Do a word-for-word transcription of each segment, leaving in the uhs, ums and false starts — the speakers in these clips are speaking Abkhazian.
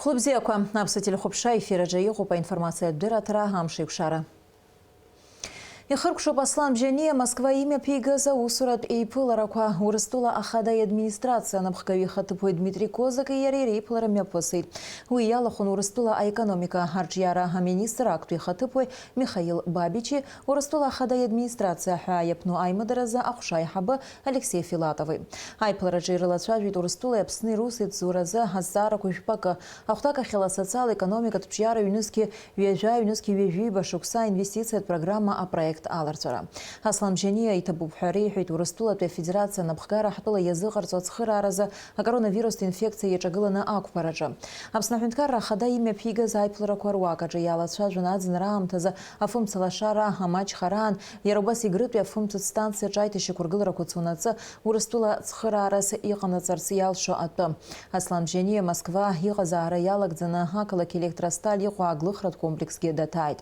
Хәлыбзиақәа, аԥсуа телехәаԥшра ефир аҿы иҟоуп аинформациатә дырраҭара Амшеикәшара. Ихыркәшоуп Аслан Бжьаниа Москва имҩаԥигаз аусуратә еиԥыларақәа. Урыстәыла Ахада иадминистрациа анапхгаҩы ихаҭыԥуаҩ Дмитри Козаки иареи реиԥылара мҩаԥысит. Уи иалахәын Урыстәыла аекономика арҿиара аминистр актәи ихаҭыԥуаҩ Михаил Бабичи Урыстәыла Ахада иадминистрациа ҳәаа иаԥну аимадаразы аҟәша аиҳабы Алексеи Филатови. Аиԥылараҿы ирылацәажәеит Урыстәылеи Аԥсни русеицуразы азҵаарақәа жәпакы. Ахәҭакахьала асоциал-економикатә ҿиара ҩнызқьи ҩажәа, ҩнызқьи ҩажәиба шықәса аинвестициатә программа апроект аларҵәара. Аслан Бжьаниа иҭабуп ҳәа реиҳәеит Урыстәылатәи Афедерациа анапхгара ҳтәыла иазыҟарҵо ацхырааразы акоронавирустә инфекциа иаҿагыланы ақәԥараҿы. Аԥсны Аҳәынҭқарра Ахада имҩаԥигаз аиԥыларақәа руак аҿы иалацәажәон аӡынра аамҭазы афымца лашара, амаҷхараан, иара убас Егрытәи афымцәы станциаҿы аиҭашьақәыргыларақәа цонаҵы Урыстәыла цхыраарас иҟанаҵарц иалшо атәы. Аслан Бжьаниа Москва иҟазаара иалагӡаны ақалақь Електросталь иҟоу аглыхратә комплексгьы даҭааит.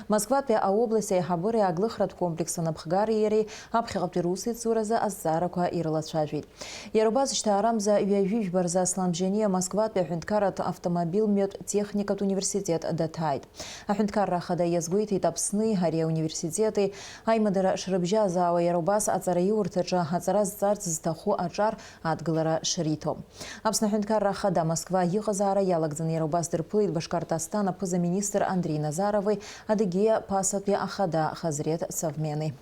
Москватәи аобласт аиҳабыреи аглыхратә комплекс анапхгареи иареи аԥхьаҟатәи русеицуразы азҵаарақәа ирылацәажәеит. Иара убас шьҭаарамза ҩажәи жәба рзы Аслан Бжьаниа Москватәи аҳәынҭқарратә автомобильтә техникатә университет даҭааит. Аҳәынҭқарра Ахада иазгәеиҭеит Аԥсни ари ауниверситети аимадара шрыбжьазаауа, иара убас аҵараиурҭаҿы аҵара зҵарц зҭаху аҿар адгылара шриҭо. Аԥсны Аҳәынҭқарра Ахада Москва иҟазаара иалагӡаны иара убас дырԥылеит Башкортостан аԥыза-министр Андреи Назарови Адыгеиа ԥасатәи Ахада Хазрет Совмени.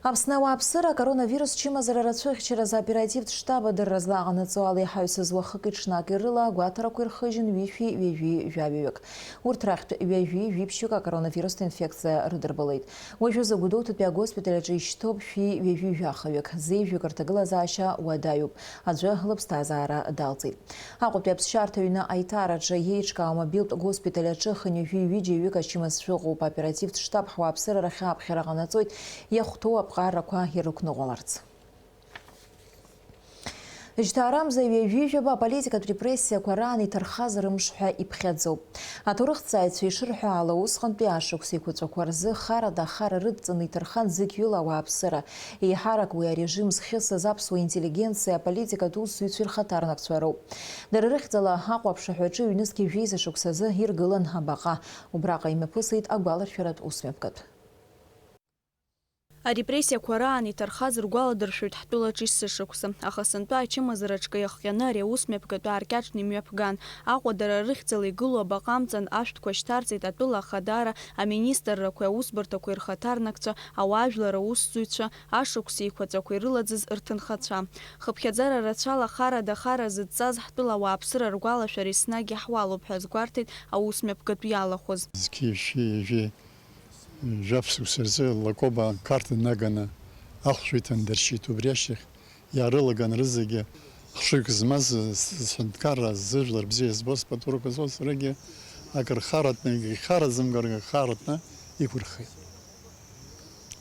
Аԥсны ауааԥсыра акоронавирус чымазара рацәыхьчаразы аоперативтә штаб адырра злаҟанаҵо ала иҳаҩсыз уахыки-ҽнаки рыла агәаҭарақәа ирхыжьын ҩышәи ҩажәи жәаҩаҩык. Урҭ рахьтә ҩажәи жәиԥшьҩык акоронавирустә инфекциа рыдырбалеит. Уажәазы Гәдоуҭатәи агоспиталь аҿы ишьҭоуп шәи ҩажәи жәахаҩык, зеижәҩык рҭагылазаашьа уадаҩуп, аӡәы лыԥсҭазаара далҵит. Аҟәатәи аԥсшьарҭа ҩны аиҭараҿы иеиҿкаау амобилтә госпиталь аҿы хынҩажәи ҩыџьа ҩык ачымазцәа ыҟоуп. Аоперативтә штаб ҳуааԥсыра рахь аԥхьара ҟанаҵоит, иахәҭоу аԥҟарақәа ирықәныҟәаларц. Жьҭаарамза ҩажәижәаба аполитикатә репрессиақәа раан иҭархаз рымш ҳәа иԥхьаӡоуп. Аҭоурыхҭҵааҩцәа ишырҳәо ала, усҟантәи ашықәс еиқәаҵәақәа рзы харада ахара рыдҵаны иҭархан зықьҩыла ауааԥсыра. Еиҳарак уи арежим зхьысыз аԥсуа интеллигенциа, аполитикатә усзуҩцәеи рхаҭарнакцәа роуп. Дара рыхьӡала Аҟәа аԥшаҳәаҿы ҩнызқьи жәеиза шықәсазы иргылан абаҟа. Убраҟа имҩаԥысит агәаларшәаратә усмҩаԥгатә. Арепрессиақәа раан иҭархаз ргәаладыршәоит ҳтәылаҿы есышықәса, аха сынтәа ачымазараҿгьы иахҟьаны ари аус мҩаԥгатәы ааркьаҿны имҩаԥган. Аҟәа дара рыхьӡала игылоу абаҟа амҵан ашәҭқәа шьҭарҵеит атәыла ахадара, аминистррақәеи аусбарҭақәеи рхаҭарнакцәа, ауаажәлар аусзуҩцәа, ашықәс еиқәаҵәақәа ирылаӡыз рҭынхацәа. Хыԥхьаӡара рацәала харада ахара зыдҵаз ҳтәыла ауааԥсыра ргәалашәара еснагь иаҳуалуп ҳәа азгәарҭеит аус мҩаԥгатә иалахәыз. Зқьи жәшәи ҩажәи Жәаф шықәса рзы Лакоба ақарҭ наганы ахәшә иҭандыршьит. Убри ашьҭахь иаарылаган рызегьы хшыҩк змаз, зҳәынҭқарра, зыжәлар бзиа збоз, спатурқәа зоуз рыгьы акыр харатәны, егьхараӡамгаргьы харатәны иқәырхеит.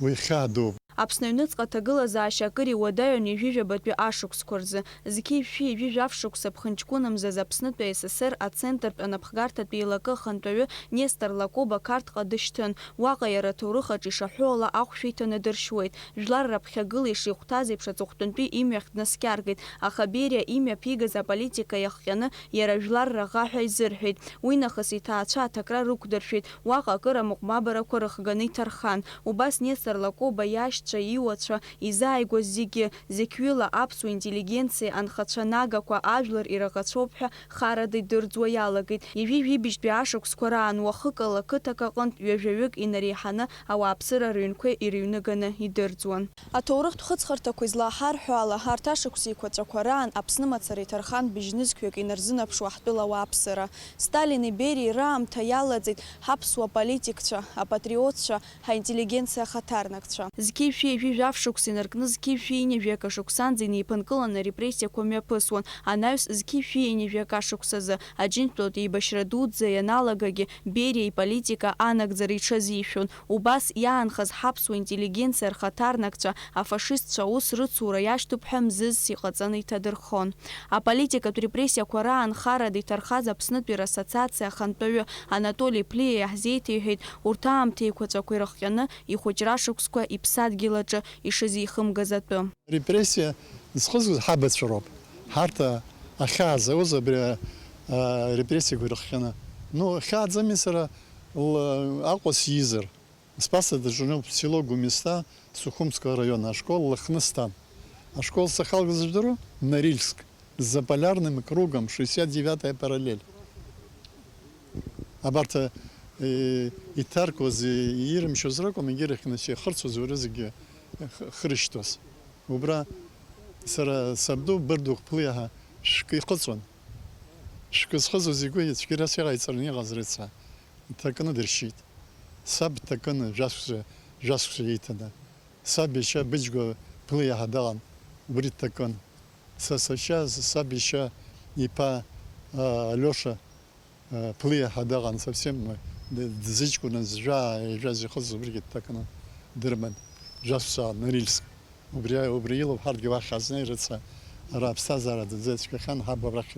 Уи хьаа дууп. Аԥсны аҩныҵҟа аҭагылазаашьа акыр иуадаҩын ҩажәижәабатәи ашықәсқәа рзы. Зқьи жәшәи ҩажәи жәаф шықәса ԥхынҷкәынамзаз Аԥснытәи АССР ацентртә анапхгарҭатә еилакы ахантәаҩы Нестор Лакоба Қарҭҟа дышьҭын. Уаҟа иара аҭоурых аҿы ишаҳәо ала ахәшә иҭаны дыршьуеит. Жәлар раԥхьагыла ишихәҭаз еиԥш аҵыхәтәантәи имҩахь днаскьаргеит, аха Бериа имҩаԥигаз аполитика иахҟьаны иара жәлар раӷа ҳәа изырҳәеит. Уинахыс иҭаацәа аҭакра рықәдыршәеит, уаҟа акыр амыҟәмабарақәа рыхганы иҭархан. Убас Нестор Лакоба иашьцәа, иуацәа, изааигәаз зегьы, зықьҩыла аԥсуа интеллигенциа анхацәа нагақәа ажәлар ираӷацәоуп ҳәа харада идырӡуа иалагеит. Ҩажәи жәибжьтәи ашықәсқәа раан уахыкала қыҭак аҟынтә ҩажәаҩык инареиҳаны ауааԥсыра рыҩнқәа ирыҩныганы идырӡуан. Аҭоурыхтә хыҵхырҭақәа излаҳарҳәо ала, арҭ ашықәс еиқәаҵәақәа раан Аԥсны мацара иҭархан быжьнызқьҩык инарзынаԥшуа ҳтәыла ауааԥсыра. Сталини Берии раамҭа иалаӡит ҳаԥсуа политикцәа, апатриотцәа, ҳаинтеллигенциа ахаҭарнакцәа. Зқьи жәшәи ҩажәи жәаф шықәса инаркны зқьи жәшәи ҩынҩажәи акы шықәсанӡа инеиԥынкыланы арепрессиақәа мҩаԥысуан. Анаҩс зқьи жәшәи ҩынҩажәи акы шықәсазы Аџьынџьтәылатә еибашьра дуӡӡа ианалагагьы Бериа иполитика анагӡара иҽазишәон. Убас иаанхаз ҳаԥсуа интеллигенциа рхаҭарнакцәа афашистцәа аус рыцура иашьҭоуп ҳәа мзызс иҟаҵаны иҭадырхон. Аполитикатә репрессиақәа раан харада иҭархаз Аԥснытәи рассоциациа ахантәаҩы Анатоли Плиа иаҳзеиҭеиҳәеит, урҭ аамҭа еиқәаҵәақәа ирыхҟьаны ихәыҷра шықәсқәа иԥсадгьыл аҿы ишазихымгаз атәы. Репрессиа зхызгоз ҳабацәа роуп. Ҳарҭ, а, Ахьаа зауз абри, а, репрессиақәа ирыхҟьаны. Ну, хьааӡами сара, л-, Аҟәа сизар? Спасо-Дедженов, село Гумиста, Сухумского района, ашкол Лыхны стәан. Ашкол сахьалгаз жәдыруа, Норильск, с заполярным кругом, шестьдесят девятая параллель. Абарҭ, э, иҭаркуаз, э, ирымшьоз ракәым, егьирахь нас ихырцәоз уара зегьы х-, хырышьҭуаз. Убра сара сабду Бырдук Ԥлиаҳа шәкы ихыҵуан. Шәкы зхыҵуаз игәы ицәгьарас иҟаиҵараны иҟаз рыцҳа, дҭакны дыршьит. Саб дҭакын, жәашықәса, жәашықәса ииҭаны. Саб иашьа Быџьгәа Ԥлиаҳа даҟан, убри дҭакын. Са сашьа, саб иашьа иԥа, а, Алиоша, а, Ԥлиаҳа даҟан, совсем, д-, дзыҷкәыназ, жәаа, ижәаз ихыҵыз убригьы дҭакны дырбан. Жәашықәса Норильск. Убри, убри илоуп ҳарҭгьы уахь ҳазнеи, рыцҳа, ара аԥсҭазаара дынӡацәгьахьан, ҳаб абрахь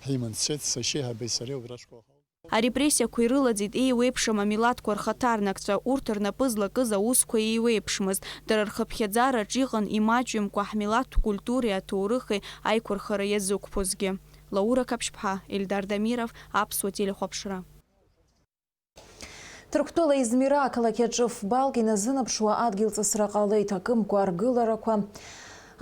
ҳиман дцеит, сашьеиҳабеи сареи убра ашкол ҳалгеит. Арепрессиақәа ирылаӡит еиуеиԥшым амилаҭқәа рхаҭарнакцәа, урҭ рнапы злакыз аусқәа еиуеиԥшмызт, дара рхыԥхьаӡараҿ иҟан имаҷымкәа ҳмилаҭтә культуреи аҭоурыхи аиқәырхара иазықәԥозгьы. Лаура Қаԥшьԥҳа, Ельдар Дамиров, Аԥсуа телехәаԥшра. Ҭырқәтәыла Измира ақалақь аҿы фбалк иназынаԥшуа адгьылҵысра ҟалеит, акымкәа аргыларақәа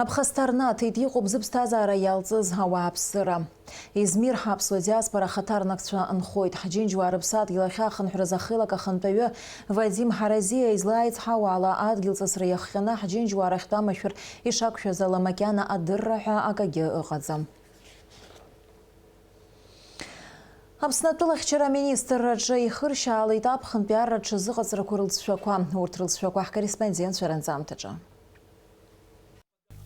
аԥхасҭа рнаҭеит, иҟоуп зыԥсҭазаара иалҵыз ауааԥсыра. Измир ҳаԥсуа диаспора ахаҭарнакцәа нхоит. Ҳџьынџьуаа рыԥсадгьыл ахь ахынҳәразы ахеилак ахантәаҩы Вадим Ҳаразиа излаицҳауа ала, адгьылҵысра иахҟьаны ҳџьынџьуаа рахьтә амашәыр ишақәшәаз ала макьана адырра ҳәа акагьы ыҟаӡам. Аԥсны атәылахьчара аминистрраҿы ихыршьаалеит аԥхынтәи арра рҽазыҟаҵарақәа рылҵшәақәа. Урҭ рылҵшәақәа ҳкорреспондентцәа ранҵамҭаҿы.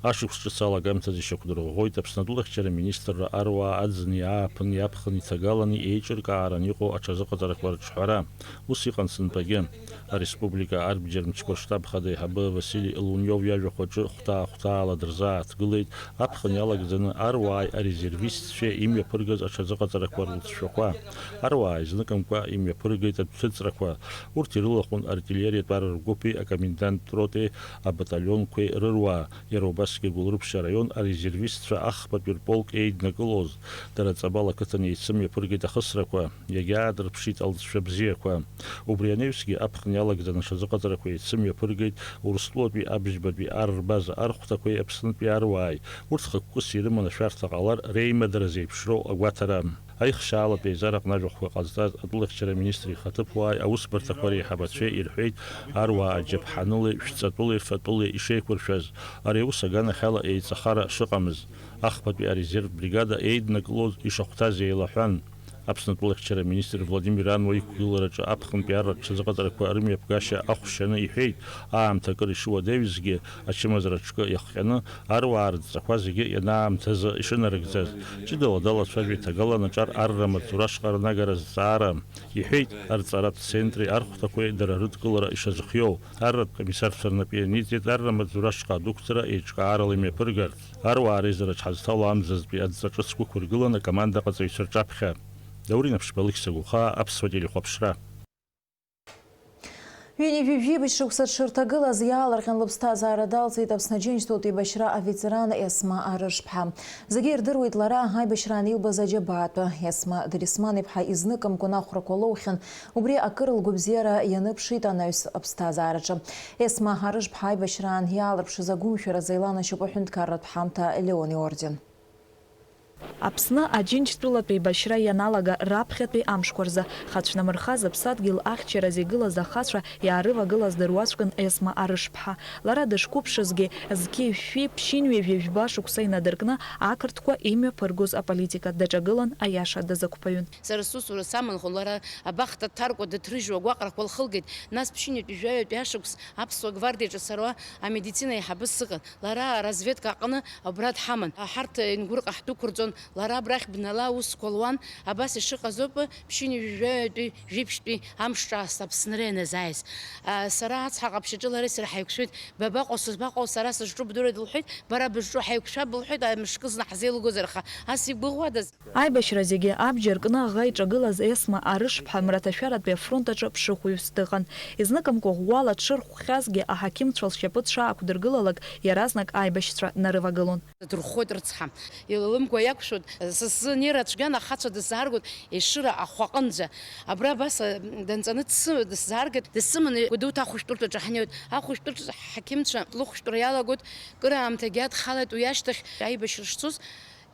Ашықәс ҿыц алагамҭазы ишьақәдырӷәӷәоит Аԥсны атәылахьчара аминистрра аруаа аӡыни ааԥыни аԥхыни ҭагалани еиҿыркааран иҟоу аҽазыҟаҵарақәа рыҿҳәара. Ус иҟан сынтәагьы. Ареспублика арбџьар мчқәа рштаб хада аиҳабы Васили Лунев иажәахә аҿы хәҭаа-хәҭаала дырзааҭгылеит аԥхын иалагӡаны аруааи арезервистцәеи имҩаԥыргаз аҽазыҟаҵарақәа рылҵшәақәа. Аруаа изныкымкәа имҩаԥыргеит аҭәыцрақәа. Урҭ ирылахәын артиллериатә ар ргәыԥи акомендантә роти абаталионқәеи рыруаа, иара убасгьы Гәылрыԥшь араион арезервистцәа ахԥатәи рполк еиднакылоз. Дара Ҵабал ақыҭан еицымҩаԥыргеит ахысрақәа, иагьаадырԥшит алҵшәа бзиақәа. Убри анаҩсгьы аԥхын иалагӡаны аҽазыҟаҵарақәа еицымҩаԥыргеит Урыстәылатәи абжьбатәи ар рбаза архәҭақәеи Аԥснытәи аруааи. Урҭ хықәкыс ирыман ашәарҭа ҟалар реимадара зеиԥшроу агәаҭара. Аихшьаалатә еизараҟны ажәахәқәа ҟазҵаз атәылахьчара аминистр ихаҭыԥуааи аусбарҭақәа реиҳабацәеи ирҳәеит, аруаа аџьаԥҳанылеи шәҵатәылеи фатәылеи ишеиқәыршәаз, ари аус аганахьала еиҵахара шыҟамыз. Ахԥатәи арезерв бригада еиднакылоз ишахәҭаз еилаҳәан. Аԥсны атәылахьчара аминистр Владимир Ануа иқәгылараҿы аԥхынтәи арратә ҽазыҟаҵарақәа рымҩаԥгашьа ахәшьаны иҳәеит, аамҭа акыр ишыуадаҩызгьы, ачымазара аҿкы иахҟьаны, аруаа рыдҵақәа зегьы ианаамҭазы ишынарыгӡаз. Ҷыдала далацәажәеит ҭагалан аҿар арра маҵзура ашҟа рнагара азҵаара. Иҳәеит, арҵаратә центри архәҭақәеи дара рыдкылара ишазыхиоу. Арратә комиссарцәа рнапы ианиҵеит арра маҵзура ашҟа адәықәҵара еиҿкаарала имҩаԥыргарц. Аруаа реизараҿ ҳазҭало амзазтәи адҵа ҿыц гәықәыргылан акомандаҟаҵаҩцәа рҿаԥхьа. Даур Инаԥшьба, Алықьса Гәылхаа, Аԥсуа телехәаԥшра. Ҩынҩажәи жәибжь шықәса дшырҭагылаз иаалырҟьан лыԥсҭазаара далҵит Аԥсны Аџьынџьтәылатә еибашьра аветеран Есма Арышԥҳа. Зегьы ирдыруеит лара аибашьраан илбаз аџьабаатәы. Есма Дырисман-иԥҳа изныкымкәан ахәрақәа лоухьан, убри акыр лгәабзиара ианыԥшит анаҩс аԥсҭазаараҿы. Есма Арышԥҳа аибашьраан иаалырԥшыз агәымшәаразы иланашьоуп аҳәынҭқарратә ҳамҭа Леон иорден. Аԥсны Аџьынџьтәылатә еибашьра ианалага раԥхьатәи амшқәа рзы, хацәнамырха зыԥсадгьыл ахьчаразы игылаз ахацәа иаарывагылаз дыруаӡәкын Есма Арышԥҳа. Лара дышқәыԥшызгьы, зқьи жәшәи ԥшьынҩажәи жәба шықәса инадыркны, ақырҭқәа имҩаԥыргоз аполитика даҿагылан, аиаша дазықәԥаҩын. Сара сусура саманхон, лара абахҭа дҭаркуа дыҭрыжьуа агәаҟрақәа лхылгеит, нас ԥшьынҩажәи жәаҩатәи ашықәс аԥсуа гвардиаҿы сара амедицина аиҳабыс сыҟан. Лара аразведка аҟны убра дҳаман. Ҳарҭ Ингәырҟа ҳдәықәырҵон, лара абрахь бнала аусқәа луан, абас ишыҟаз ауп ԥшьынҩажәи жәаҩатәи жәиԥшьтәи амш ҿаасҭа Аԥсныра ианазааиз. Сара ацҳа ҟаԥшь аҿы лареи сареи ҳаиқәшәеит, бабаҟоу, сызбаҟоу, сара сызҿу бдыруеит лҳәеит, бара бызҿу ҳаиқәшәап лҳәеит, мышкы зны ҳзеилгозар, аха ас игәыӷуадаз? Аибашьра зегьы абџьар кны аӷа иҿагылаз Есма Арышԥҳа мраҭашәаратәи афронт аҿы ԥшыхәҩыс дыҟан. Изныкымкәа ӷәӷәала дшырхәхьазгьы, аҳақьымцәа лшьапы дшаақәдыргылалак, иаразнак аибашьцәа днарывагылон. Дырхәоит рыцҳа. Илалымгәа иақәшәо Са сзы анеира цәгьан, ахацәа дысзааргоит Ешыра ахәаҟынӡа. Абра абас, а, данҵаны дсы-, дысзааргеит, дысыманы Гәдоуҭа ахәышәтәырҭаҿы ҳнеиуеит. Ахәышәтәырҭаҿы ҳақьымцәа лыхәышәтәра иалагоит, кыраамҭагьы адхалеит, уи ашьҭахь аибашьра шцоз,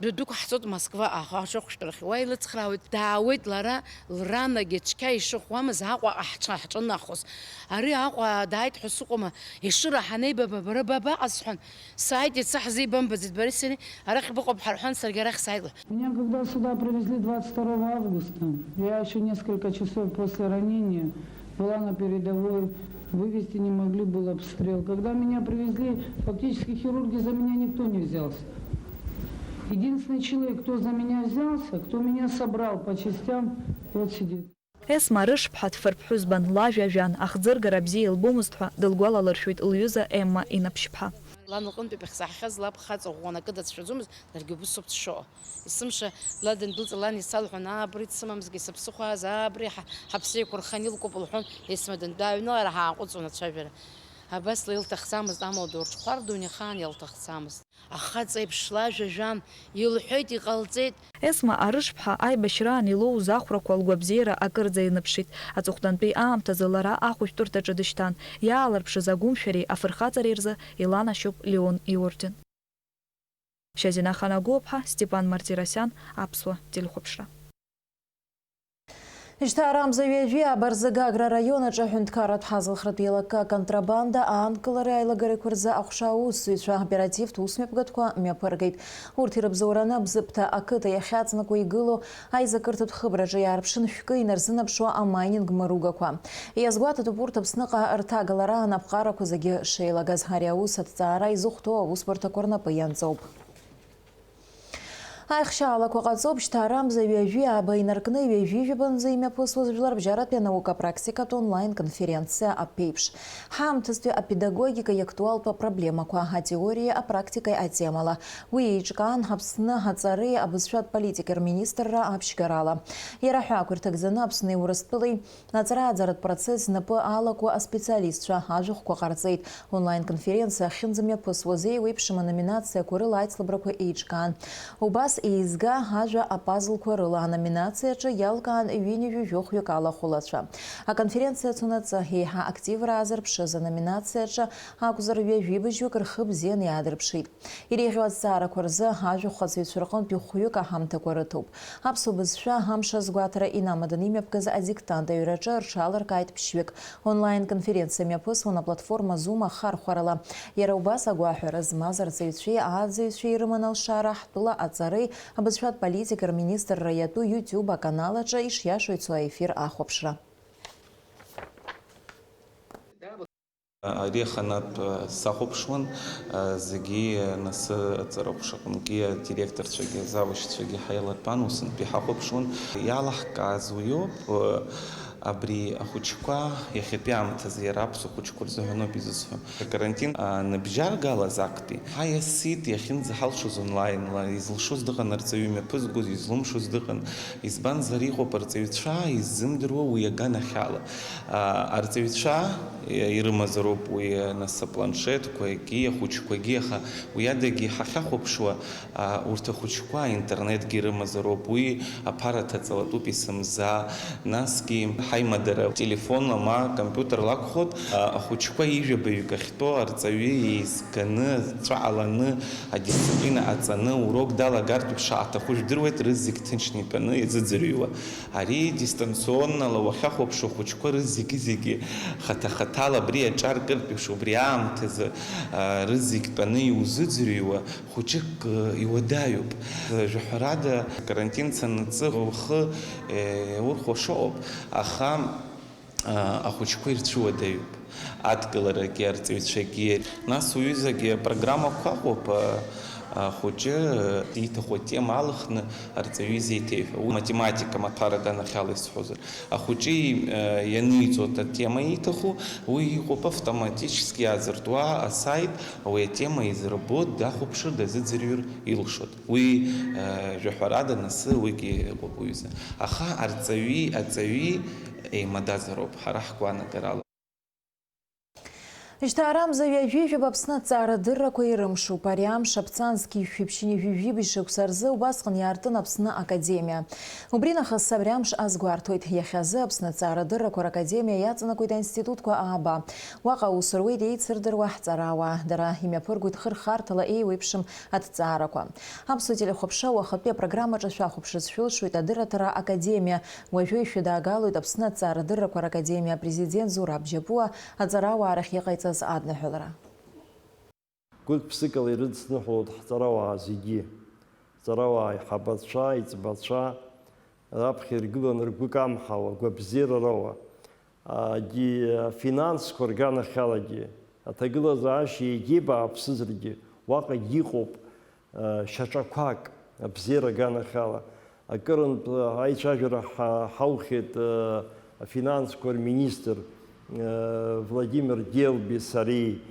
дәы-дәықәа ҳцоит Москва аха-, ахәышәтәырҭахь. Уа илыцхраауеит, даауеит лара, лранагьы цқьа ишыхәуамыз Аҟәаҟа ҳҽа-, ҳҿынахоз. Ари Аҟәа дааит ҳәа сыҟоума, Ешыра ҳанеибаба, бара бабаҟаз сҳәан. Сааит, иацы ҳзеибамбаӡеит бареи сареи, арахь быҟоуп ҳарҳәан, саргьы арахь сааит. Меня когда сюда привезли двадцать второго августа, я ещё несколько часов после ранения была на передовой, вывести не могли, был обстрел. Когда меня привезли, фактически хирурги за меня никто не взялся. Единственный человек, кто за меня взялся, кто меня собрал по частям, вот сидит. Есма Арышԥҳа дфырԥҳәызбан, лажәа жәан, ахӡыргара бзиа илбомызт ҳәа дылгәалалыршәоит лҩыза Емма Инаԥшьԥҳа. Лан лҟынтәи быхьзаҳахьаз лаб хаҵа ӷәӷәа анакы дацәшәаӡомызт, ларгьы убыс ауп дшыҟоу. Есымша ла дындәылҵ-, лан исалҳәон, аа, абри дсымамзгьы сыԥсыхәааз, аа, абри ҳа-, ҳаԥсы еиқәырханы илкуп лҳәон, Есма дындәааҩналар ҳааҟәыҵуан ацәажәара. Абас ла илҭахӡамызт, амала дурҽхәар дунеихаан иалҭахӡамызт. Ахаҵа еиԥш лажәа жәан, илҳәеит, иҟалҵеит. Есма Арышԥҳа аибашьраан илоуз ахәрақәа лгәабзиара акырӡа иныԥшит. Аҵыхәтәантәи аамҭазы лара ахәышәтәырҭаҿы дышьҭан. Иаалырԥшыз агәымшәареи афырхаҵареи рзы иланашьоуп Леон иорден. Шьазина Ханагәыаԥҳа, Степан Мартиросиан, Аԥсуа телехәаԥшра. Шьҭа арамза ҩажәи абарзы Гагра араион аҿы аҳәынҭқарратә ҳазалхратә еилакы аконтрабанда аанкылареи аилагарақәа рзы аҟәша аусзуҩцәа аоперативтә усмҩаԥгатәқәа мҩаԥыргеит. Урҭ ирыбзоураны Бзыԥҭа ақыҭа иахьаҵанакуа игылоу аизакырҭатә хыбраҿы иаарԥшын шәкы инарзынаԥшуа амайнинг мыругақәа. Иазгәаҭатәуп урҭ Аԥсныҟа рҭагалараан аԥҟарақәа зегьы шеилагаз. Ари аус аҭҵаара изыхәҭоу аусбарҭақәа рнапы ианҵоуп. Аихшьаалақәа ҟаҵоуп шьҭа арамза ҩажәи ааба инаркны ҩажәи жәабанӡа имҩаԥысуаз жәларбжьаратәи анаука-практикатә онлайн-конференциа аԥеиԥш. Ҳаамҭазтәи апедагогика иактуалтәу апроблемақәа атеориеи апрактикеи атемала. Уи еиҿкаан Аԥсны аҵареи абызшәатә политикеи рминистрра аԥшьгарала. Иара ҳәаақәа ирҭагӡаны Аԥсни Урыстәылеи аҵара-ааӡаратә процесс знапы алаку аспециалистцәа ажәахәқәа ҟарҵеит. Онлайн-конференциа ахьынӡамҩаԥысуаз еиуеиԥшым аноминациақәа рыла аицлабрақәа еиҿкаан. Убас еизга ажәа апазлқәа рыла аноминациаҿы иалкаан ҩынҩажәи жәохәҩык алахәылацәа. Аконференциа цунаҵы еиҳа активра аазырԥшыз аноминациаҿы акәзар ҩажәи быжьҩык рхы бзианы иаадырԥшит. Иреиӷьу азҵаарақәа рзы ажәахәҟаҵаҩцәа рҟынтәи хәҩык аҳамҭақәа рыҭоуп. Аԥсуа бызшәа амш азгәаҭара инамаданы имҩаԥгаз адиктант аҩраҿы рҽаларкааит ԥшьҩык. Онлайн-конференциа мҩаԥысуан аплатформа Zoom ахархәарала. Иара убас агәаҳәара змаз арҵаҩцәеи ааӡаҩцәеи ирыман алшара ҳтәыла аҵареи абызшәатә политикеи рминистрра иатәу YouTube аканал аҿы ишиашоу ицо аефир ахәаԥшра. Ари аханатә сахәаԥшуан, зегьы, нас, аҵара ҟәшаҟынгьы адиректорцәагьы, азавучцәагьы ҳаилатәан, усынтәи ҳахәаԥшуан. Иалаҳкааз уиоуп, абри ахәыҷқәа иахьатәи аамҭазы иара аԥсуа хәыҷқәа рзыҳәаноуп изысҳәо. Акарантин, а, ныбжьаргалаз актәи, ҳаиасит иахьынӡаҳалшоз онлаинла, изылшоз дыҟан арҵаҩы имҩаԥызгоз, излымшоз дыҟан. Избанзар, иҟоуп арҵаҩцәа иззымдыруа уи аганахьала. А, арҵаҩцәа ирымазароуп уи, нас, апланшетқәагьы, ахәыҷқәагьы, аха уи адагьы ҳахьахәаԥшуа, а, урҭ ахәыҷқәа аинтернетгьы ирымазароуп, уи аԥара ҭаҵалатәуп есымза, насгьы ҳаимадара телефонла ма компиутерла акәхоит, а, ахәыҷқәа ижәабаҩык ахьтәоу арҵаҩы еизганы, ҵәааланы, адисциплина ҟаҵаны, урок далагартә еиԥш шаҭаху жәдыруеит, рызегь ҭынчны итәаны иазыӡырҩуа. Ари дистанционнала уахьахәаԥшуа ахәыҷқәа рызегьы-зегьы хаҭа-хаҭала абри аҿар кыртә еиԥш убри аамҭазы, а, рызегь тәаны иузыӡырҩуа хәыҷык, э, иуадаҩуп. Жәаҳәарада, карантин цанаҵы ухы, э, урхәашоуп, аха, а, ахәыҷқәа ирцәыуадаҩуп. Адкыларагьы, арҵаҩцәагьы. Нас уҩызагьы апрограммақәа ыҟоуп, а, ахәыҷы, э, ииҭаху атема алхны арҵаҩы изеиҭеиҳәо. Уи математика маҭәар аганахьала исҳәозар. Ахәыҷы, э, ианиҵо атема ииҭаху, уи иҟоуп автоматически иаазыртуа асайт, уи атема изырбо дахәаԥшыр, дазыӡырҩыр илшоит. Уи, э, жәаҳәарада, нас уигьы ыҟоуп уҩыза. Аха арҵаҩи аҵаҩи еимадазароуп, ҳара ҳгәаанагарала. Жьҭаарамза ҩажәи жәаба Аԥсны аҭҵаарадыррақәа ирымшуп. Ари амш аԥҵан зқьи жәшәи ԥшьынҩажәи жәибжь шықәса рзы убасҟан иаартын Аԥсны Академиа. Убри нахыс абри амш азгәарҭоит. Иахьазы Аԥсны аҭҵаарадыррақәа ракадемиа иаҵанакуеит аинститутқәа ааба. Уаҟа аус руеит еицырдыруа ҳҵарауаа. Дара имҩаԥыргоит хырхарҭала еиуеиԥшым аҭҵаарақәа. Аԥсуа телехәаԥшра уахатәи апрограммаҿы шәахәаԥшырц шәылшоит адырраҭара академиа. Уажәы ишәыдаагалоит Аԥсны аҭҵаарадыррақәа ракадемиа апрезидент Зураб Џьапуа аҵарауаа рахь иҟаиҵаз адныҳәалара. Гәык-ԥсыкала ирыдсныҳәалоит ҳҵарауаа зегьы. Ҳҵарауаа аиҳабацәа, аиҵбацәа, раԥхьа иргыланы ргәы камҳауа, гәабзиара роуа. Агьи афинансқәа рганахьалагьы, аҭагылазаашьа егьи бааԥсызаргьы, уаҟагьы иҟоуп, а, шьаҿақәак абзиара аганахьала. Акырынтә аицәажәара ҳа-, ҳаухьеит, а, афинансқәа рминистр, а, Владимир Делби сареи,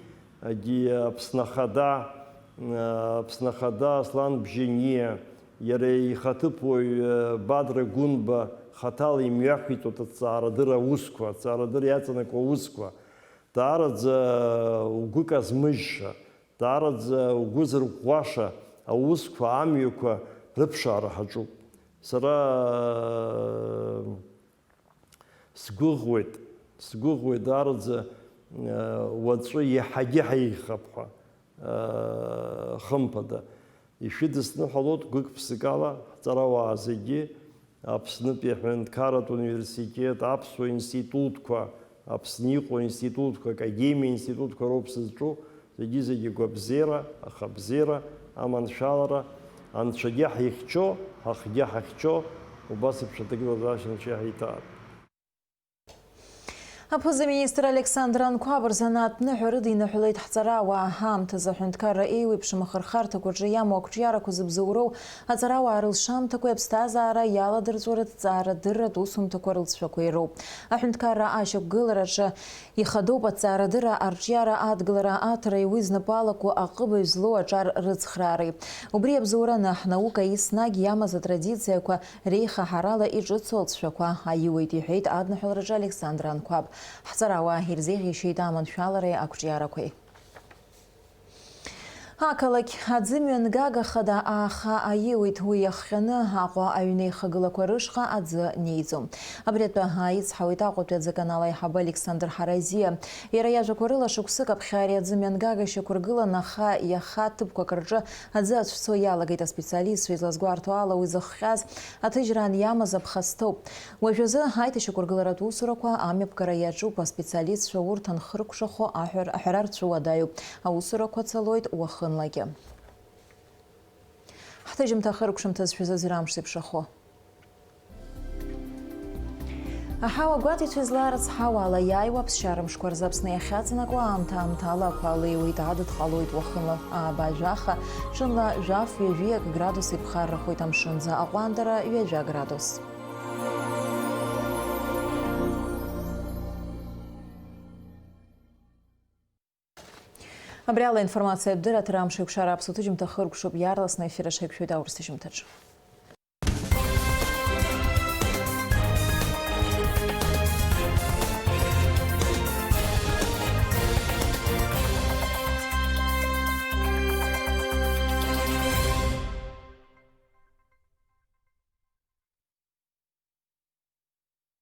агьи Аԥсны Ахада, а, Аԥсны Ахада Аслан Бжьаниа, иара ихаҭыԥуаҩ, а, Бадра Гәынба хаҭала имҩақәиҵоит аҭҵаарадырра аусқәа, аҭҵаарадырра иаҵанакуа аусқәа. Даараӡа угәы казмыжьша, даараӡа угәы зырӷәӷәаша аусқәа, амҩақәа рыԥшаара ҳаҿуп. Сара, сгәыӷуеит, сгәыӷуеит даараӡа, уаҵәы иаҳагьы ҳаиӷьхап ҳәа, хымԥада. Ишәыдысныҳәалоит гәык-ԥсыкала ҳҵарауаа зегьы, Аԥснытәи аҳәынҭқарратә университет, аԥсуа институтқәа, Аԥсны иҟоу аинститутқәа, академиа институтқәа роуп сызҿу, зегьы-зегьы гәабзиара, ахабзиара, аманшәалара, анцәагьы ҳихьчо, ҳахгьы ҳахьчо, убас еиԥш аҭагылазаашьа анцәа иаҳиҭаап. Аԥыза-министр Александр Анқәаб рзанааҭ ныҳәа рыдиныҳәалеит ҳҵарауаа. Аамҭазы аҳәынҭқарра еиуеиԥшым ахырхарҭақәа рҿы иамоу ақәҿиарақәа зыбзоуроу аҵарауаа рылшамҭақәеи аԥсҭазаара иаладырҵәаратә ҵаарадырратә усумҭақәа рылҵшәақәеи роуп. Аҳәынҭқарра ашьақәгылараҿы ихадоуп аҵаарадырра арҿиара, адгылара, аҭара, уи знапы алаку аҟыбаҩ злоу аҿар рыцхраареи. Убри абзоураны, ҳнаука еснагь иамаз атрадициақәа реихаҳарала иҿыцу алҵшәақәа аиуеит, иҳәеит адныҳәалараҿы Александр Анқәаб. Ҳҵарауаа ирзеиӷьеишьеит аманшәалареи ақәҿиарақәеи. Ақалақь аӡымҩангага хада ааха аиуеит, уи иахҟьаны Аҟәа аҩнеихагылақәа рышҟа аӡы неиӡом. Абри атәы ааицҳауеит Аҟәатәи аӡаканал аиҳабы Александр Ҳаразиа. Иара иажәақәа рыла, шықәсык аԥхьа ари аӡымҩангага шьақәыргылан, аха иаха ҭыԥқәак рҿы аӡы ацәцо иалагеит аспециалистцәа. Излазгәарҭо ала, уи зыхҟьаз аҭыжьраан иамаз аԥхасҭоуп. Уажәазы аиҭашьақәыргыларатә усурақәа амҩаԥгара иаҿуп, аспециалистцәа урҭ анхыркәшахо аҳәар-, аҳәара рцәыуадаҩуп. Аусурақәа цалоит уахынлагьы. Ҳҭыжьымҭа ахыркәшамҭазшәа зазырамш зеиԥшрахо. Аҳауа гәаҭеицәа излаарыцҳауа ала, иааиуа аԥсшьара мшқәа рзы Аԥсны иахьаҵанакуа аамҭа аамҭала ақәа леиуеит, адыд ҟалоит уахынла ааба жәаха, ҽынла жәаф-ҩажәи акы градус иԥхаррахоит, амшынӡы аҟәандара ҩажәа градус. Абри ала информациатә дырраҭара Амшеикәшара аԥсуа ҭыжьымҭа хыркәшоуп, иаарласны аефир аҿы ҳаиқәшәоит аурыс ҭыжьымҭаҿы.